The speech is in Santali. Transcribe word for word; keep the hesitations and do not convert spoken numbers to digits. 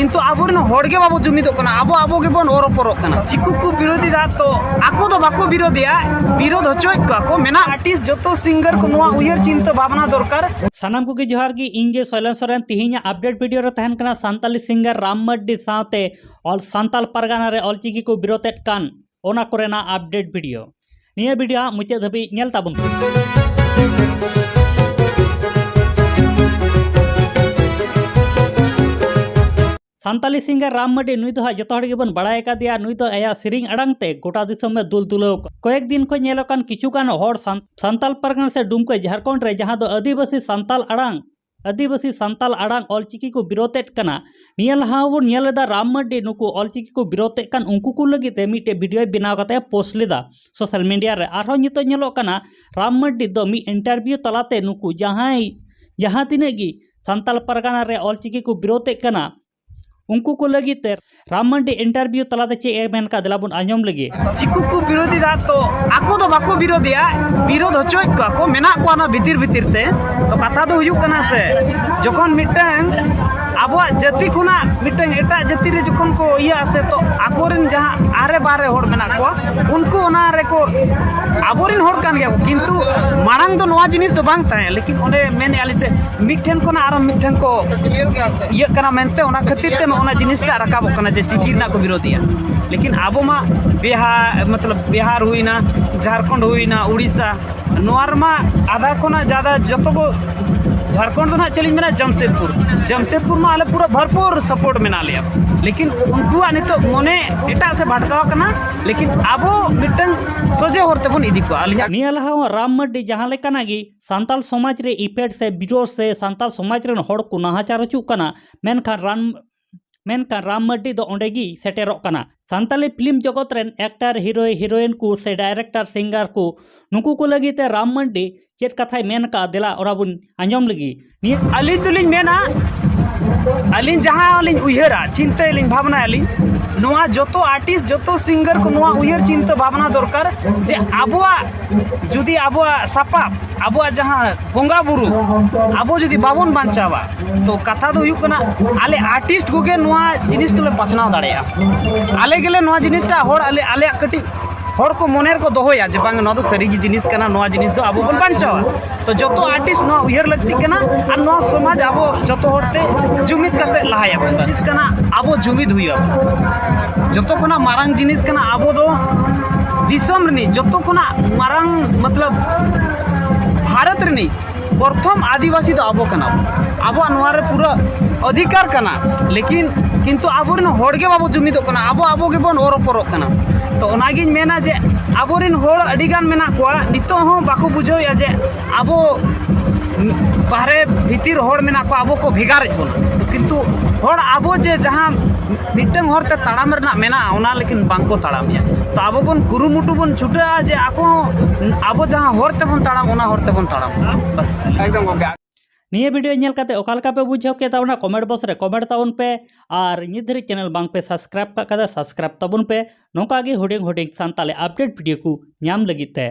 ᱠᱤᱱᱛᱩ ᱟᱵᱚᱨᱮᱱ ᱦᱚᱲ ᱜᱮ ᱵᱟᱵᱚ ᱡᱩᱢᱤᱫᱚᱜ ᱠᱟᱱᱟ, ᱟᱵᱚ ᱟᱵᱚ ᱜᱮᱵᱚᱱ ᱚᱨᱚᱯᱚᱨᱚᱜ ᱠᱟᱱᱟ᱾ ᱪᱤᱠᱩ ᱠᱚ ᱵᱤᱨᱳᱫᱷᱤ ᱫᱟ ᱛᱚ ᱟᱠᱚ ᱫᱚ ᱵᱟᱠᱚ ᱵᱤᱨᱳᱫᱷᱤᱭᱟ, ᱵᱤᱨᱳᱫᱷ ᱦᱚᱪᱚᱭᱮᱫ ᱠᱚᱣᱟ ᱠᱚ᱾ ᱢᱮᱱᱟᱜ ᱟᱨᱴᱤᱥᱴ ᱡᱚᱛᱚ ᱥᱤᱝᱜᱟᱨ ᱠᱚ ᱱᱚᱣᱟ ᱩᱭᱦᱟᱹᱨ ᱪᱤᱱᱛᱟᱹ ᱵᱷᱟᱵᱽᱱᱟ ᱫᱚᱨᱠᱟᱨ᱾ ᱥᱟᱱᱟᱢ ᱠᱚᱜᱮ ᱡᱚᱦᱟᱨ ᱜᱮ, ᱤᱧ ᱜᱮ ᱥᱚᱭᱞᱮᱱ ᱥᱚᱨᱮᱱ᱾ ᱛᱤᱦᱤᱧᱟᱜ ᱟᱯᱰᱮᱴ ᱵᱷᱤᱰᱤᱭᱳ ᱨᱮ ᱛᱟᱦᱮᱱ ᱠᱟᱱᱟ ᱥᱟᱱᱛᱟᱞᱤ ᱥᱤᱝᱜᱟᱨ ᱨᱟᱢ ᱢᱟᱨᱰᱤ ᱥᱟᱶᱛᱮ ᱚᱞ ᱥᱟᱱᱛᱟᱞ ᱯᱟᱨᱜᱟᱱᱟ ᱨᱮ ᱚᱞᱪᱤᱠᱤ ᱠᱚ ᱵᱤᱨᱳᱫᱷ ᱮᱫ ᱠᱟᱱ ᱚᱱᱟ ᱠᱚᱨᱮᱱᱟᱜ ᱟᱯᱰᱮᱴ ᱵᱷᱤᱰᱤᱭᱳ᱾ ᱱᱤᱭᱟᱹ ᱵᱷᱤᱰᱤᱭᱳ ᱦᱟᱸᱜ ᱢᱩᱪᱟᱹᱫ ᱫᱷᱟᱹᱵᱤᱡ ᱧᱮᱞ ᱛᱟᱵᱚᱱ ᱯᱮ᱾ ᱥᱟᱱᱛᱟᱞᱤ ᱥᱤᱝᱜᱟᱨ ᱨᱟᱢ ᱢᱟᱨᱰᱤ, ᱱᱩᱭ ᱫᱚ ᱦᱟᱸᱜ ᱡᱚᱛᱚ ᱦᱚᱲ ᱜᱮᱵᱚᱱ ᱵᱟᱲᱟᱭ ᱟᱠᱟᱫᱮᱭᱟ᱾ ᱱᱩᱭ ᱫᱚ ᱟᱭᱟᱜ ᱥᱮᱨᱮᱧ ᱟᱲᱟᱝ ᱛᱮ ᱜᱚᱴᱟ ᱫᱤᱥᱚᱢ ᱮ ᱫᱩᱞ ᱫᱩᱞᱟᱹᱣ ᱟᱠᱟᱫ᱾ ᱠᱚᱭᱮᱠ ᱫᱤᱱ ᱠᱷᱚᱱ ᱧᱮᱞᱚᱜ ᱠᱟᱱ ᱠᱤᱪᱷᱩ ᱜᱟᱱ ᱦᱚᱲ ᱥᱟᱱ-, ᱥᱟᱱᱛᱟᱞ ᱯᱟᱨᱜᱟᱱᱟ ᱥᱮ ᱰᱩᱢᱠᱟᱹ ᱡᱷᱟᱲᱠᱷᱚᱸᱰ ᱨᱮ, ᱡᱟᱦᱟᱸ ᱫᱚ ᱟᱹᱫᱤᱵᱟᱹᱥᱤ ᱥᱟᱱᱛᱟᱞ ᱟᱲᱟᱝ, ᱟᱹᱫᱤᱵᱟᱹᱥᱤ ᱥᱟᱱᱛᱟᱞ ᱟᱲᱟᱝ ᱚᱞᱪᱤᱠᱤ ᱠᱚ ᱵᱤᱨᱳᱫᱷ ᱮᱫ ᱠᱟᱱᱟ᱾ ᱱᱤᱭᱟᱹ ᱞᱟᱦᱟ ᱦᱚᱸᱵᱚᱱ ᱧᱮᱞ ᱞᱮᱫᱟ ᱨᱟᱢ ᱢᱟᱨᱰᱤ ᱱᱩᱠᱩ ᱚᱞᱪᱤᱠᱤ ᱠᱚ ᱵᱤᱨᱳᱫᱷ ᱮᱫ ᱠᱟᱱ ᱩᱱᱠᱩ ᱠᱚ ᱞᱟᱹᱜᱤᱫ ᱛᱮ ᱢᱤᱫᱴᱮᱡ ᱵᱷᱤᱰᱤᱭᱳᱭ ᱵᱮᱱᱟᱣ ᱠᱟᱛᱮ ᱯᱳᱥᱴ ᱞᱮᱫᱟ ᱥᱳᱥᱟᱞ ᱢᱤᱰᱤᱭᱟ ᱨᱮ᱾ ᱟᱨᱦᱚᱸ ᱱᱤᱛᱚᱜ ᱧᱮᱞᱚᱜ ᱠᱟᱱᱟ ᱨᱟᱢ ᱢᱟᱨᱰᱤ ᱫᱚ ᱢᱤᱫ ᱤᱱᱴᱟᱨᱵᱷᱤᱭᱩ ᱛᱟᱞᱟᱛᱮ ᱱᱩᱠᱩ ᱡᱟᱦᱟᱸᱭ, ᱡᱟᱦᱟᱸ ᱛᱤᱱᱟᱹᱜ ᱜᱮ ᱥᱟᱱᱛᱟᱞ ᱯᱟᱨᱜᱟᱱᱟ ᱨᱮ ᱚᱞᱪᱤᱠᱤ ᱠᱚ ᱵᱤᱨᱳᱫᱷ ᱮᱫ ᱠᱟᱱᱟ, ᱩᱱᱠᱩ ᱠᱚ ᱞᱟᱹᱜᱤᱫ ᱛᱮ ᱨᱟᱢ ᱢᱟᱨᱰᱤ ᱤᱱᱴᱟᱨᱵᱷᱤᱭᱩ ᱛᱟᱞᱟᱛᱮ ᱪᱮᱫ ᱮ ᱢᱮᱱ ᱠᱟᱜ, ᱫᱮᱞᱟ ᱵᱚᱱ ᱟᱸᱡᱚᱢ ᱞᱮᱜᱮ᱾ ᱪᱤᱠᱩ ᱠᱚ ᱵᱤᱨᱳᱫᱷᱤ ᱫᱟ ᱛᱚ ᱟᱠᱚ ᱫᱚ ᱵᱟᱠᱚ ᱵᱤᱨᱳᱫᱷᱤᱭᱟ, ᱵᱤᱨᱳᱫᱷ ᱦᱚᱪᱚᱭᱮᱫ ᱠᱚᱣᱟ ᱠᱚ, ᱢᱮᱱᱟᱜ ᱠᱚᱣᱟ ᱚᱱᱟ ᱵᱷᱤᱛᱤᱨ ᱵᱷᱤᱛᱤᱨ ᱛᱮ᱾ ᱛᱚ ᱠᱟᱛᱷᱟ ᱫᱚ ᱦᱩᱭᱩᱜ ᱠᱟᱱᱟ ᱥᱮ, ᱡᱚᱠᱷᱚᱱ ᱢᱤᱫᱴᱟᱝ ᱟᱵᱚᱣᱟᱜ ᱡᱟᱹᱛᱤ ᱠᱷᱚᱱᱟᱜ ᱢᱤᱫᱴᱟᱝ ᱮᱴᱟᱜ ᱡᱟᱹᱛᱤ ᱨᱮ ᱡᱚᱠᱷᱚᱱ ᱠᱚ ᱤᱭᱟᱹᱜᱼᱟ ᱥᱮ, ᱛᱚ ᱟᱠᱚᱨᱮᱱ ᱡᱟᱦᱟᱸ ᱟᱨᱮ ᱵᱟᱨᱮ ᱦᱚᱲ ᱢᱮᱱᱟᱜ ᱠᱚᱣᱟ, ᱩᱱᱠᱩ ᱚᱱᱟ ᱨᱮᱠᱚ, ᱟᱵᱚᱨᱮᱱ ᱦᱚᱲ ᱠᱟᱱ ᱜᱮᱭᱟ ᱠᱚ, ᱠᱤᱱᱛᱩ ᱢᱟᱲᱟᱝ ᱫᱚ ᱱᱚᱣᱟ ᱡᱤᱱᱤᱥ ᱫᱚ ᱵᱟᱝ ᱛᱟᱦᱮᱸ, ᱞᱮᱠᱤᱱ ᱚᱸᱰᱮ ᱢᱮᱱᱮᱫᱼᱟ ᱞᱤᱧ ᱥᱮ, ᱢᱤᱫᱴᱷᱮᱱ ᱠᱷᱚᱱᱟᱜ ᱟᱨᱚ ᱢᱤᱫᱴᱷᱮᱱ ᱠᱚ ᱤᱭᱟᱹᱜ ᱠᱟᱱᱟ ᱢᱮᱱᱛᱮ, ᱚᱱᱟ ᱠᱷᱟᱹᱛᱤᱨ ᱛᱮ ᱱᱚᱜᱼᱚ ᱱᱟ ᱡᱤᱱᱤᱥᱴᱟ ᱨᱟᱠᱟᱵᱚᱜ ᱠᱟᱱᱟ ᱡᱮ ᱪᱤᱠᱤ ᱨᱮᱱᱟᱜ ᱠᱚ ᱵᱤᱨᱳᱫᱷᱤᱭᱟ᱾ ᱞᱮᱠᱤᱱ ᱟᱵᱚ ᱢᱟ ᱵᱤᱦᱟᱨ, ᱢᱚᱛᱞᱚᱵ ᱵᱤᱦᱟᱨ ᱦᱩᱭᱱᱟ, ᱡᱷᱟᱲᱠᱷᱚᱸᱰ ᱦᱩᱭᱱᱟ, ᱩᱲᱤᱥᱥᱟ, ᱱᱚᱣᱟ ᱨᱮᱢᱟ ᱟᱫᱷᱟ ᱠᱷᱚᱱᱟᱜ ᱡᱟᱫᱟ ᱡᱚᱛᱚ ᱠᱚ, ᱡᱷᱟᱲᱠᱷᱚᱸᱰ ᱫᱚ ᱱᱟᱦᱟᱜ ᱪᱮᱫ ᱞᱤᱧ ᱢᱮᱱᱟ, ᱡᱟᱢᱥᱮᱫᱽᱯᱩᱨ, ᱡᱟᱢᱥᱮᱫᱽᱯᱩᱨ ᱢᱟ ᱟᱞᱮ ᱯᱩᱨᱟᱹ ᱵᱷᱚᱨᱯᱩᱨ ᱥᱟᱯᱳᱨᱴ ᱢᱮᱱᱟᱜ ᱞᱮᱭᱟ᱾ ᱞᱮᱠᱤᱱ ᱩᱱᱠᱩᱣᱟᱜ ᱱᱤᱛᱚᱜ ᱢᱚᱱᱮ ᱮᱴᱟᱜ ᱥᱮᱫ ᱵᱷᱟᱴᱠᱟᱣ ᱠᱟᱱᱟ, ᱞᱮᱠᱤᱱ ᱟᱵᱚ ᱢᱤᱫᱴᱟᱝ ᱥᱚᱡᱷᱮ ᱦᱚᱨ ᱛᱮᱵᱚᱱ ᱤᱫᱤ ᱠᱚᱣᱟ᱾ ᱟᱹᱞᱤᱧᱟᱜ ᱱᱤᱭᱟᱹ ᱞᱟᱦᱟ ᱦᱚᱸ ᱨᱟᱢ ᱢᱟᱨᱰᱤ ᱡᱟᱦᱟᱸ ᱞᱮᱠᱟᱱᱟᱜ ᱜᱮ ᱥᱟᱱᱛᱟᱞ ᱥᱚᱢᱟᱡᱽ ᱨᱮ ᱤᱯᱷᱮᱠᱴ ᱥᱮ ᱵᱤᱨᱳᱫᱷ ᱥᱮ ᱥᱟᱱᱛᱟᱞ ᱥᱚᱢᱟᱡᱽ ᱨᱮᱱ ᱦᱚᱲ ᱠᱚ ᱱᱟᱦᱟᱪᱟᱨ ᱦᱚᱪᱚᱜ ᱠᱟᱱᱟ, ᱢᱮᱱᱠᱷᱟᱱ ᱨᱟᱱ, ᱢᱮᱱᱠᱷᱟᱱ ᱨᱟᱢ ᱢᱟᱨᱰᱤ ᱫᱚ ᱚᱸᱰᱮ ᱜᱮ ᱥᱮᱴᱮᱨᱚᱜ ᱠᱟᱱᱟ᱾ ᱥᱟᱱᱛᱟᱞᱤ ᱯᱷᱤᱞᱢ ᱡᱚᱜᱚᱛ ᱨᱮᱱ ᱮᱠᱴᱟᱨ, ᱦᱤᱨᱳᱭ, ᱦᱤᱨᱳᱭᱤᱱ ᱠᱚ ᱥᱮ ᱰᱟᱭᱨᱮᱠᱴᱟᱨ, ᱥᱤᱝᱜᱟᱨ ᱠᱚ, ᱱᱩᱠᱩ ᱠᱚ ᱞᱟᱹᱜᱤᱫ ᱛᱮ ᱨᱟᱢ ᱢᱟᱨᱰᱤ ᱪᱮᱫ ᱠᱟᱛᱷᱟᱭ ᱢᱮᱱ ᱟᱠᱟᱫᱼᱟ, ᱫᱮᱞᱟ ᱚᱱᱟ ᱵᱚᱱ ᱟᱸᱡᱚᱢ ᱞᱟᱹᱜᱤᱫ᱾ ᱱᱤᱭᱟᱹ ᱟᱹᱞᱤᱧ ᱫᱚᱞᱤᱧ ᱢᱮᱱᱟ, ᱟᱹᱞᱤᱧ ᱡᱟᱦᱟᱸ ᱞᱤᱧ ᱩᱭᱦᱟᱹᱨᱟ, ᱪᱤᱱᱛᱟᱹᱭᱟᱞᱤᱧ, ᱵᱷᱟᱵᱽᱱᱟᱭᱟᱞᱤᱧ, ᱱᱚᱣᱟ ᱡᱚᱛᱚ ᱟᱨᱴᱤᱥᱴ, ᱡᱚᱛᱚ ᱥᱤᱝᱜᱟᱨ ᱠᱚ ᱱᱚᱣᱟ ᱩᱭᱦᱟᱹᱨ ᱪᱤᱱᱛᱟᱹ ᱵᱷᱟᱵᱽᱱᱟ ᱫᱚᱨᱠᱟᱨ ᱡᱮ ᱟᱵᱚᱣᱟᱜ, ᱡᱩᱫᱤ ᱟᱵᱚᱣᱟᱜ ᱥᱟᱯᱟᱵ ᱟᱵᱚᱣᱟᱜ ᱡᱟᱦᱟᱸ ᱵᱚᱸᱜᱟ ᱵᱩᱨᱩ ᱟᱵᱚ ᱡᱩᱫᱤ ᱵᱟᱵᱚᱱ ᱵᱟᱧᱪᱟᱣᱟ, ᱛᱚ ᱠᱟᱛᱷᱟ ᱫᱚ ᱦᱩᱭᱩᱜ ᱠᱟᱱᱟ, ᱟᱞᱮ ᱟᱨᱴᱤᱥᱴ ᱠᱚᱜᱮ ᱱᱚᱣᱟ ᱡᱤᱱᱤᱥ ᱫᱚᱞᱮ ᱯᱟᱥᱱᱟᱣ ᱫᱟᱲᱮᱭᱟᱜᱼᱟ᱾ ᱟᱞᱮ ᱜᱮᱞᱮ ᱱᱚᱣᱟ ᱡᱤᱱᱤᱥᱴᱟ ᱦᱚᱲ ᱟᱞᱮ ᱟᱞᱮᱭᱟᱜ ᱠᱟᱹᱴᱤᱡ ᱦᱚᱲ ᱠᱚ ᱢᱚᱱᱮ ᱨᱮᱠᱚ ᱫᱚᱦᱚᱭᱟ ᱡᱮ ᱵᱟᱝ, ᱱᱚᱣᱟ ᱫᱚ ᱥᱟᱹᱨᱤᱜᱮ ᱡᱤᱱᱤᱥ ᱠᱟᱱᱟ, ᱱᱚᱣᱟ ᱡᱤᱱᱤᱥ ᱫᱚ ᱟᱵᱚ ᱵᱚᱱ ᱵᱟᱧᱪᱟᱣᱟ᱾ ᱛᱚ ᱡᱚᱛᱚ ᱟᱨᱴᱤᱥᱴ ᱱᱚᱣᱟ ᱩᱭᱦᱟᱹᱨ ᱞᱟᱹᱠᱛᱤᱜ ᱠᱟᱱᱟ ᱟᱨ ᱱᱚᱣᱟ ᱥᱚᱢᱟᱡᱽ ᱟᱵᱚ ᱡᱚᱛᱚ ᱦᱚᱲᱛᱮ ᱡᱩᱢᱤᱫ ᱠᱟᱛᱮ ᱞᱟᱦᱟᱭᱟᱵᱚᱱ᱾ ᱡᱤᱱᱤᱥ ᱠᱟᱱᱟ, ᱟᱵᱚ ᱡᱩᱢᱤᱫ ᱦᱩᱭᱩᱜᱼᱟ᱾ ᱡᱚᱛᱚ ᱠᱷᱚᱱᱟᱜ ᱢᱟᱨᱟᱝ ᱡᱤᱱᱤᱥ ᱠᱟᱱᱟ ᱟᱵᱚ ᱫᱚ ᱫᱤᱥᱚᱢ ᱨᱤᱱᱤᱡ ᱡᱚᱛᱚ ᱠᱷᱚᱱᱟᱜ ᱢᱟᱨᱟᱝ, ᱢᱚᱛᱞᱚᱵ, ᱵᱷᱟᱨᱚᱛ ᱨᱤᱱᱤᱡ ᱯᱨᱚᱛᱷᱚᱢ ᱟᱹᱫᱤᱵᱟᱹᱥᱤ ᱫᱚ ᱟᱵᱚ ᱠᱟᱱᱟ ᱵᱚᱱ᱾ ᱟᱵᱚᱣᱟᱜ ᱱᱚᱣᱟ ᱨᱮ ᱯᱩᱨᱟᱹ ᱚᱫᱷᱤᱠᱟᱨ ᱠᱟᱱᱟ, ᱞᱮᱠᱤᱱ ᱠᱤᱱᱛᱩ ᱟᱵᱚᱨᱮᱱ ᱦᱚᱲ ᱜᱮ ᱵᱟᱵᱚ ᱡᱩᱢᱤᱫᱚᱜ ᱠᱟᱱᱟ, ᱟᱵᱚ ᱟᱵᱚ ᱜᱮᱵᱚᱱ ᱚᱨ ᱚᱯᱚᱨᱚᱜ ᱠᱟᱱᱟ᱾ ᱛᱚ ᱚᱱᱟᱜᱤᱧ ᱢᱮᱱᱟ ᱡᱮ ᱟᱵᱚᱨᱮᱱ ᱦᱚᱲ ᱟᱹᱰᱤᱜᱟᱱ ᱢᱮᱱᱟᱜ ᱠᱚᱣᱟ, ᱱᱤᱛᱚᱜ ᱦᱚᱸ ᱵᱟᱠᱚ ᱵᱩᱡᱷᱟᱹᱣᱮᱫᱼᱟ ᱡᱮ ᱟᱵᱚ ᱵᱟᱦᱨᱮ ᱵᱷᱤᱛᱤᱨ ᱦᱚᱲ ᱢᱮᱱᱟᱜ ᱠᱚᱣᱟ, ᱟᱵᱚ ᱠᱚ ᱵᱷᱮᱜᱟᱨᱮᱫ ᱵᱚᱱᱟ, ᱠᱤᱱᱛᱩ ᱦᱚᱲ ᱟᱵᱚ ᱡᱮ ᱡᱟᱦᱟᱸ ᱢᱤᱫᱴᱟᱝ ᱦᱚᱨ ᱛᱮ ᱛᱟᱲᱟᱢ ᱨᱮᱱᱟᱜ ᱢᱮᱱᱟᱜᱼᱟ, ᱚᱱᱟ ᱞᱮᱠᱤᱱ ᱵᱟᱝᱠᱚ ᱛᱟᱲᱟᱢᱮᱜᱼᱟ᱾ ᱛᱚ ᱟᱵᱚ ᱵᱚᱱ ᱠᱩᱨᱩᱢᱩᱴᱩ ᱵᱚᱱ ᱪᱷᱩᱴᱟᱹᱜᱼᱟ ᱡᱮ ᱟᱠᱚ ᱦᱚᱸ ᱟᱵᱚ ᱡᱟᱦᱟᱸ ᱦᱚᱨ ᱛᱮᱵᱚᱱ ᱛᱟᱲᱟᱢ, ᱚᱱᱟ ᱦᱚᱨ ᱛᱮᱵᱚᱱ ᱛᱟᱲᱟᱢ᱾ ᱵᱟᱥ᱾ ᱮᱠᱫᱚᱢ ᱜᱚᱢᱠᱮ᱾ ᱱᱤᱭᱟᱹ ᱵᱷᱤᱰᱤᱭᱳ ᱧᱮᱞ ᱠᱟᱛᱮ ᱚᱠᱟ ᱞᱮᱠᱟ ᱯᱮ ᱵᱩᱡᱷᱟᱹᱣ ᱠᱮᱫ ᱛᱟᱵᱚᱱᱟ, ᱠᱚᱢᱮᱱᱴ ᱵᱚᱠᱥ ᱨᱮ ᱠᱚᱢᱮᱱᱴ ᱛᱟᱵᱚᱱ ᱯᱮ, ᱟᱨ ᱱᱤᱛ ᱫᱷᱟᱹᱨᱤᱡ ᱪᱮᱱᱮᱞ ᱵᱟᱝ ᱯᱮ ᱥᱟᱵᱥᱠᱨᱟᱭᱤᱵ ᱠᱟᱜ ᱠᱷᱟᱡ ᱫᱚ ᱥᱟᱵᱥᱠᱨᱟᱭᱤᱵ ᱛᱟᱵᱚᱱ ᱯᱮ᱾ ᱱᱚᱝᱠᱟ ᱜᱮ ᱦᱩᱰᱤᱧ ᱦᱩᱰᱤᱧ ᱥᱟᱱᱛᱟᱞᱤ ᱟᱯᱰᱮᱴ ᱵᱷᱤᱰᱤᱭᱳ ᱠᱚ ᱧᱟᱢ ᱞᱟᱹᱜᱤᱫ ᱛᱮ᱾